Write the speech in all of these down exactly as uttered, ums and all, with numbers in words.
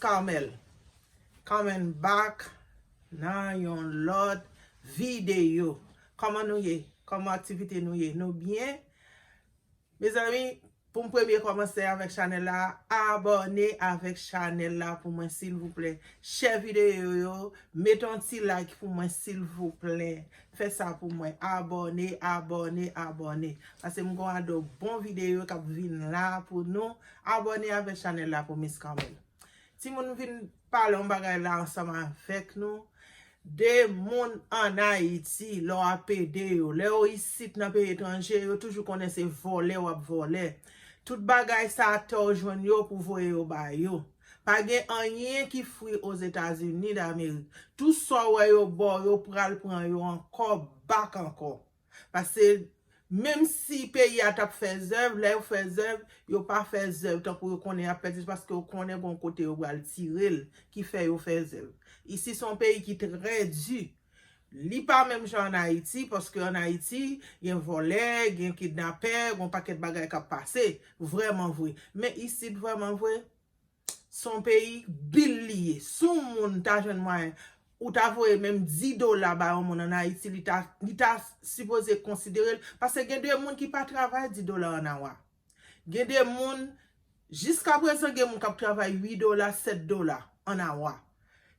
Carmel. Coming back nan yon lòt videyo. Kòman nou ye? Kòman aktivite nou ye? Nou byen? Mezanmi, pou m premye kòmanse avèk chanèl la, abòne avèk chanèl la pou mwen silvouplè. Share videyo yo, mete yon ti like pou mwen silvouplè. Fè sa pou mwen. Abòne, abòne, abòne. Paske m gon ado bon videyo k ap vin la pou nou. Abòne avèk chanèl la pou Miss Carmel. Timoun, m vin pale yon bagay la ansanm avèk nou. De moun ann Ayiti, lè w ap ede yo, lè yo isit nan peyi etranje, yo toujou konnen se vòlè w ap vòlè. Tout bagay sa a, tè w jwenn yo pou voye yo ba yo. Pa gen anyen ki fri Ozetazini Damerik. Tout sa w wè yo ba w, yo pral pran yo ankò, bak ankò. Paske menm si peyi a t ap fè zèv, lè yo fè zèv, yo pa fè zèv tankou yo konnen y ap fè zèv, paske yo konnen gon kote yo pral tire l ki fè yo fè zèv. Isi se yon peyi ki trè di. Li pa menm jan ann Ayiti, paske ann Ayiti, gen vòlè, gen kidnapè, gon pakèt bagay k ap pase. Vrèman vre. Men isit, vrèman vre, se yon peyi bil li ye. Si yon moun ta jwenn mwayen, ou ta voye menm dis dola ba yon moun ann Ayiti, li ta, li ta sipoze konsidere l. Paske gen de moun ki pa travay dis dola ann awa. Gen de moun, jiska prezan, gen moun k ap travay uit dola, sèt dola ann awa.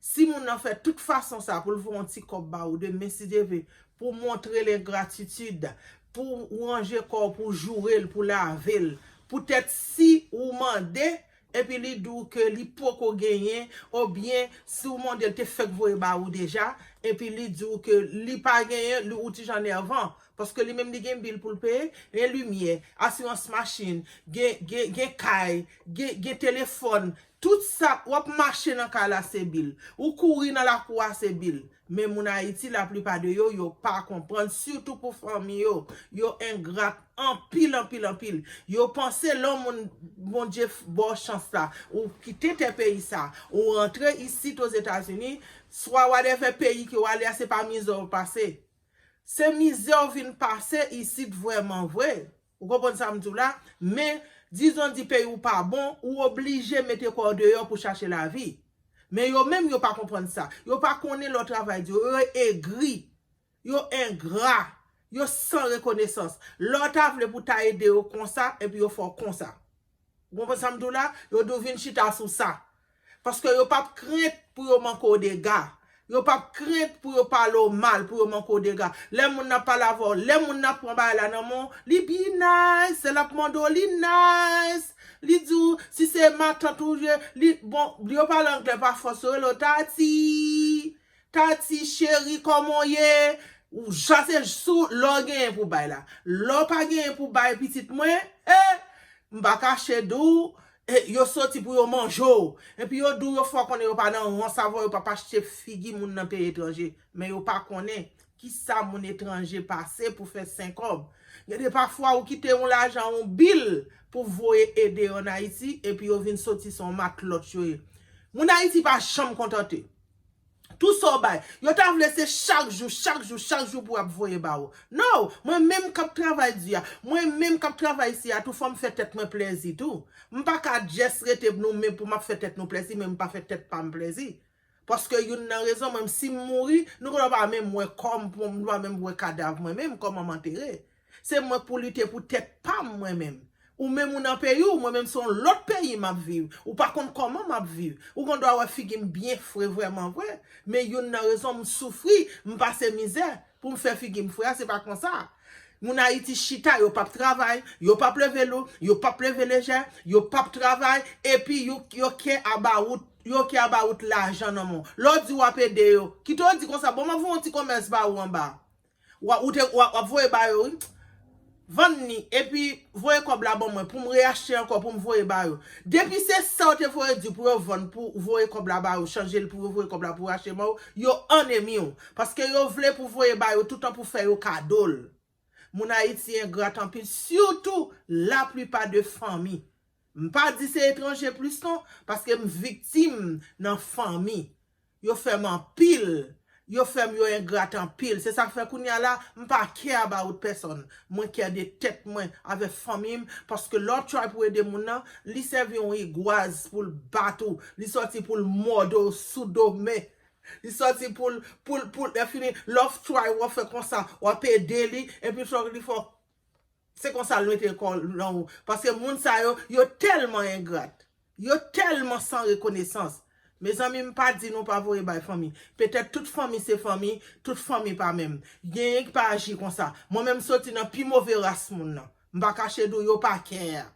Si moun nan fè tout fason sa pou l voye yon ti kòb ba ou demen, si Dye vle, pou w montre l engratitid, pou w ranje kò w, pou w joure l, pou w lave l, poutèt si ou mande, epi li di w ke li poko genyen, oubyen si w mande l te fèk voye ba ou deja, epi li di w ke li pa genyen, li, ou ti jan nèvan, paske li menm li gen bil pou l peye, gen limyè, asirans machin, gen, gen, gen kay, gen, gen telefòn, tout sa, w ap mache nan kay la se bil, ou kouri nan lakou a se bil. Men moun Ayiti, laplipa de yo, yo pa konprann, sitou pou fanmi yo. Yo engra anpil, anpil, anpil. Yo panse lè yon moun, Bondye f-, ba w chans la, ou kite tè peyi sa, ou rantre isit Ozetazini, swa whatever peyi ke w ale a, se pa mizè w pase. Se mizè w vin pase isit vrèman vre. Ou konprann sa m di w la? Men, dizon di peyi w pa bon, ou oblije mete kò w deyò pou chache lavi. Men yo menm, yo pa konprann sa. Yo pa konnen lè w travay di yo. Yo egri. Yo engra. Yo san rekonesans. Lè w ta vle pou w ta ede yo konsa, epi yo fè w konsa. Ou konprann sa m di w la? Yo di w vin chita sou sa. Paske yo p ap krent pou yo manke w dega. Yo p ap krent pou yo pale w mal, pou yo manke w dega. Lè moun nan ap pale avè w, lè moun nan ap pran bagay la nan men w, li be nice, lè l ap mande w, li nice. Li di w, si se matant ou ye, li, bon, yo pale anglè pa fòs, yo rele w Tati. Tati, cheri, kòman w ye? Ou ja se sou lè w genyen pou bay la. Lè w pa genyen pou bay pitit mwen, eh, m pa kache di w, eh, yo soti pou yo manje w. Epi yo di w, yo fè w konnen yo pa nan rans avè w, yo p ap achte figi moun nan peyi etranje. Men yo pa konnen kisa moun etranje pase pou fè senkòb. Gen de pafwa ou kite yon lajan, yon bil pou voye ede yo ann Ayiti, epi yo vin soti se yon matlòt yo ye. Moun Ayiti pa janm kontante. Tou sa w bay. Yo ta vle se chak jou, chak jou, chak jou pou y ap voye ba ou. No! Mwen menm k ap travay di a, mwen menm k ap travay isi a tou, fò m fè tèt mwen plèzi tou. M pa ka just rete nou men pou m ap fè tèt nou plèzi, men m pa fè tèt pa m plèzi. Paske youn nan rezon mwen, si m mouri, nou konn pa menm wè kò m, nou pa menm wè kadav mwen menm, kòman m antere. Se mwen k pou lite pou tèt pa m mwen menm. Ou menm ou nan peyi w, mwen menm se yon lòt peyi m ap viv. Ou pa konn kòman m ap viv. Ou gendwa wè figi m byen fre vrèman vre. Men youn nan rezon m soufri, m pase mizè pou m fè figi m fre a, se pa konsa. Moun Ayiti chita, yo p ap travay, yo p ap leve lou, yo p ap leve lejè, yo p ap travay, epi yo, yo care about, yo care about lajan nan men w. Lè w di w ap ede yo, kite yo di konsa, bon, m ap fè yon ti komès ba ou anba. W ap, ou te, w ap, w ap voye ba yo, wi. Vann ni, epi voye kòb la ban mwen pou m reyachte ankò pou m voye ba yo. Depi se sa w te voye di pou yo vann, pou voye kòb la ba yo, chanje l pou yo voye kòb la pou yo achte ban yo, yo annemi w. Paske yo vle pou voye ba yo toutan pou fè yo kado l. Moun Ayiti engrat anpil, sitou laplipa de fanmi. M pa di se etranje plis non, paske m viktim nan fanmi. Yo fè m anpil. Yo fè m yo engrat anpil. Se sa k fè kounye a la, m pa care about pèsòn. Mwen care de tèt mwen avèk fanmi m, paske lè w ap try pou ede moun nan, li sèvi yon igwaz pou l bat ou, li sòti pou l mòde w sou do men. Li sòti pou l, pou l, pou l, lè fini, lè w try, w ap fè konsa, w ap ede li, epi fòk li fè w Se konsa l mete kò l nan ou. Paske moun sa yo, yo tèlman engrat. Yo tèlman san rekonesans. Mezanmi, m pa di nou pa voye bay fanmi. Petèt tout fanmi se fanmi, tout fanmi pa menm. Genyen ki pa aji konsa. Mwen menm soti nan pi move ras moun nan. M pa kache di w yo pa care.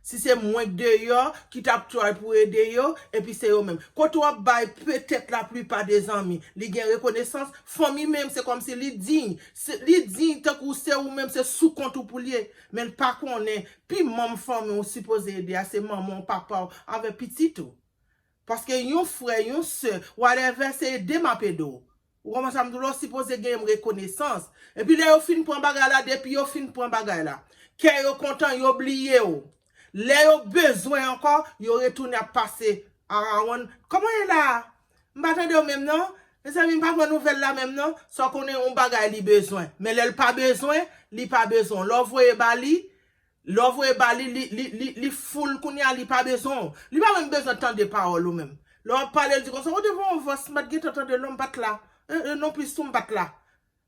Si se mwen k deyò, ki t ap try pou ede yo, epi se yo menm. Kote w ap bay petèt laplipa de zanmi, li gen rekonesans, fanmi menm se kòmsi li diy. Se, li diy tankou se ou menm, se sou kont ou pou l ye. Men l pa konnen, pi manm fanmi w sipoze ede a, se manman w, papa w, avè pitit ou. Paske yon frè, yon sè, whatever, se ede m ap ede w. Ou konprann sa m di w la, w sipoze gen rekonesans. Epi lè yo fin pran bagay la, depi yo fin pran bagay la, kè yo kontan, yo bliye w. Lè yo bezwen ankò, yo retounen ap pase arawonn. Kòman ye la? M pa tande w menm non. Mezanmi, m pa pran nouvèl la menm non. Sa w konnen yon bagay li bezwen. Men lè l pa bezwen, li pa bezwen w. Lè w voye ba li, lè w voye ba li, li, li, li, li full kounye a, li pa bezwen w. Li pa menm bezwen tande pawòl ou menm. Lè w ap pale, l di konsa, ou te voye yon vòs, m pa t gentan tande l non, m pa t la. E, e, non plis tou, m pa t la.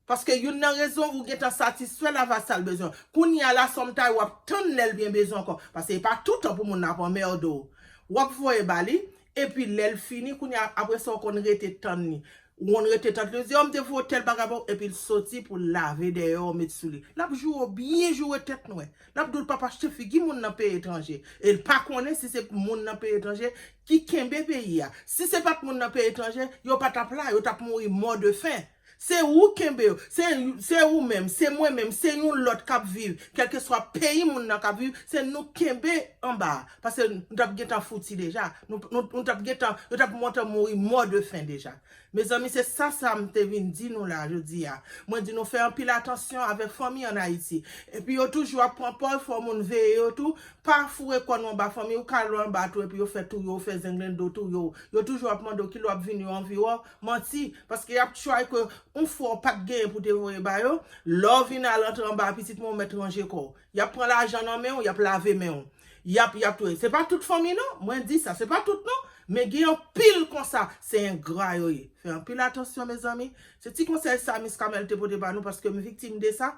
Paske youn nan rezon, ou gentan satisfè l avèk sa l bezwen. Kounye a la, sometimes w ap tann lè l byen bezwen ankò. Paske e pa toutan pou moun nan ap anmède w. W ap voye ba li, epi lè l fini, kounye a, apre sa, w konn rete tann li. Ou konn rete tann li, di, o, m te voye tèl bagay ba w, epi l soti pou l lave dèyè w, met sou li. L ap joure w, byen joure tèt nwè. L ap di w l p ap achte figi moun nan peyi etranje. E l pa konnen si se moun nan peyi etranje ki kenbe peyi a. Si se pa t moun nan peyi etranje, yo pa t ap la, yo t ap mouri mò de fen. Se ou kenbe yo, se, se ou menm, se mwen menm, se yon lòt k ap viv, kèlkeswa peyi moun nan k ap viv, se nou kenbe anba a. Paske nou t ap gentan fouti deja. Nou, nou, nou t ap gentan, yo t ap monte mouri mò de fen deja. Mezanmi, se sa, sa m te vin di nou la jodi a. Mwen di nou fè anpil atansyon avèk fanmi ann Ayiti. Epi yo toujou ap pran pòz, fò moun veye yo tou. Pa foure kò nou anba fanmi, ou ka al anba tou, epi yo fè touye w, fè zenglendo touye w. Yo toujou ap mande w kilè w ap vini, yo anvi wè w. Manti, paske y ap try ke yon fwa w pa t genyen pou te voye ba yo, lè w vin al antre anba a pitit mwen, ou mèt ranje kò w. Y ap pran lajan nan men w, y ap lave men w. Y ap, y ap touye. Se pa tout fanmi non, mwen di sa, se pa tout non, men gen anpil konsa, se engra yo ye. Fè anpil atansyon, mezanmi. Se ti konsèy sa Miss Carmelle te pote ba nou, paske m viktim de sa.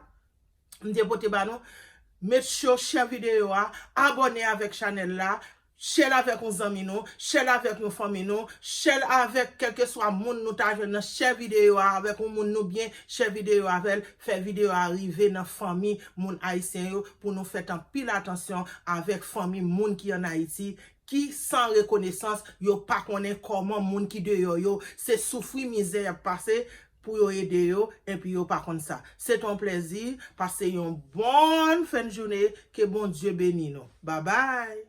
M te pote ba nou. Make sure share videyo a, abòne avèk chanèl la, share l avèk yon zanmi nou, share l avèk yon fanmi nou, share l avèk kèlkeswa moun nou ta jwenn nan, share videyo a avèk yon moun nou byen, share videyo a avè l, fè videyo a rive nan fanmi moun ayisyen yo pou nou fèt anpil atansyon avèk fanmi moun ki ann Ayiti, ki san rekonesans, yo pa konnen kòman moun ki deyò yo, se soufri mizè y ap pase pou yo ede yo, epi yo pa konn sa. Se t on plèzi, pase yon bòn fen jounen, ke Bondye beni nou. Babay!